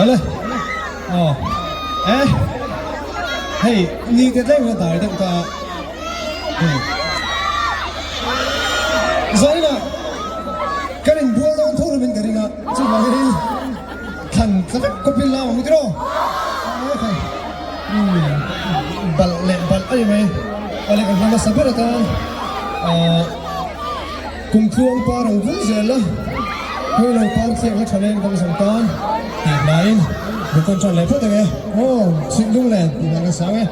Ale. Aw. Eh. Hei, ni te tlem hian dai deuh ta a. Hmm. Zaina kan inbual dawn tho lovin ka ring a, chuvangin thlan tla vek khawpin lam ang tiraw? Hmm. Balh leh balh a ni mai. Ale kan hla hmasa ber atan ah Kumtluang par ang vul zel a, hei lo par thliak la tha leng dang zawng tan tih hlaiin min contract leh phawt ang e. Aw, chhit lung len tih dan a sang e.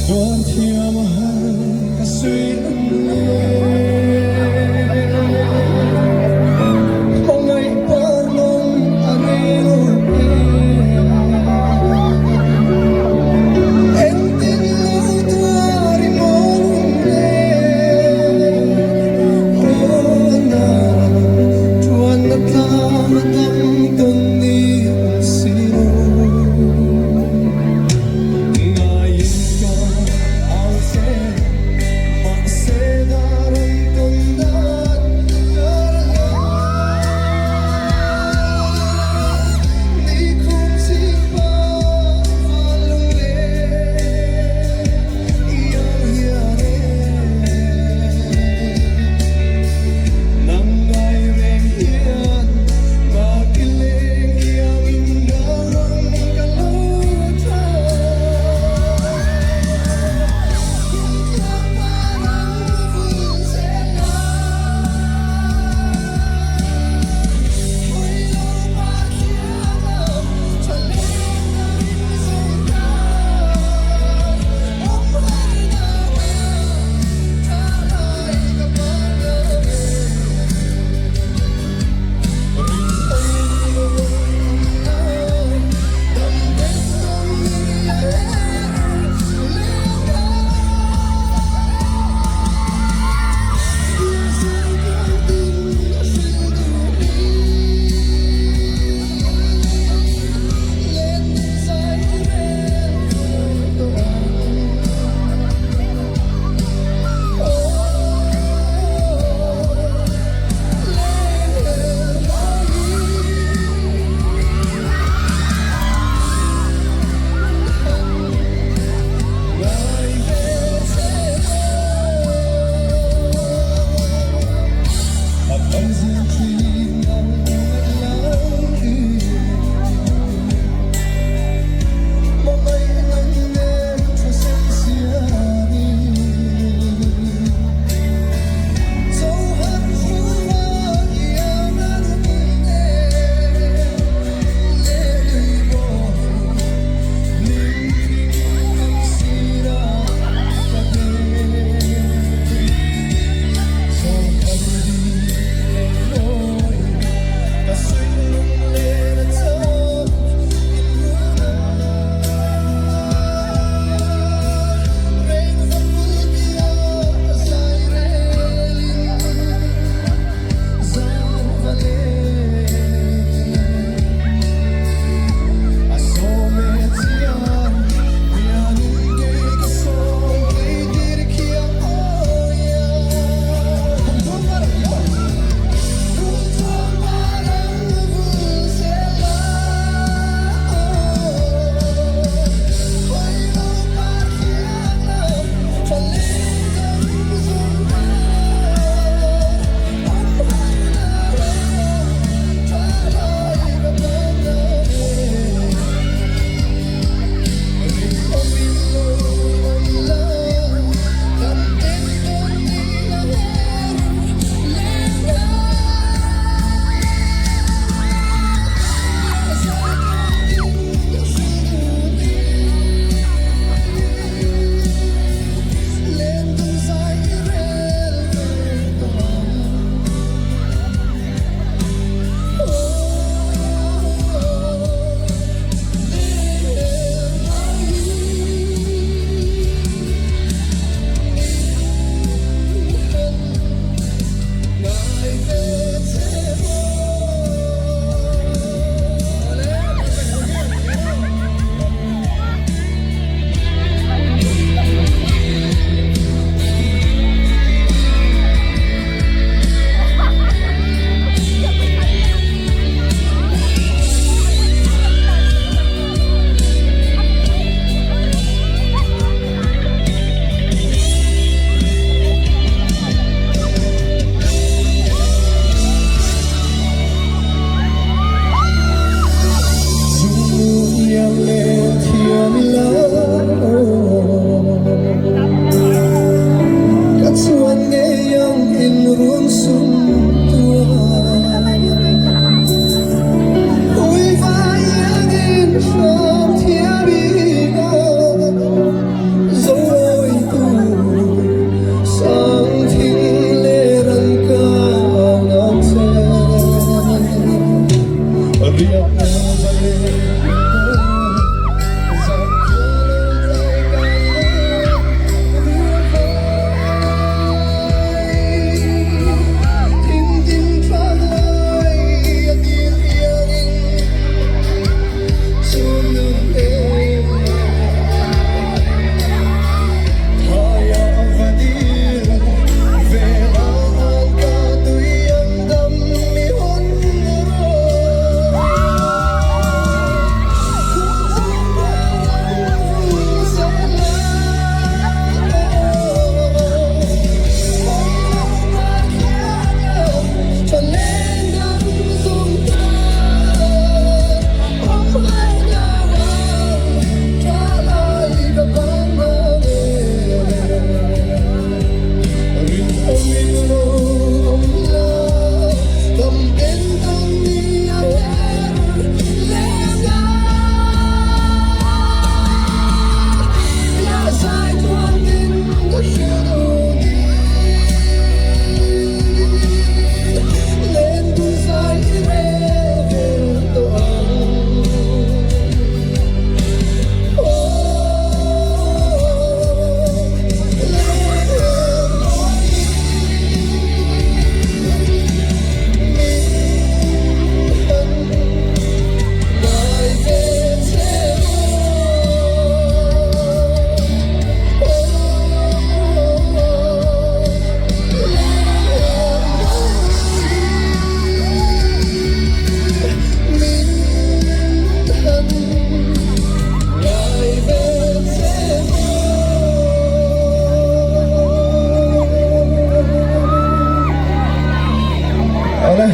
Tuar thiam a har ka suih ang Awle,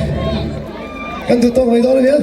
kan duh tawk mai dawn ania.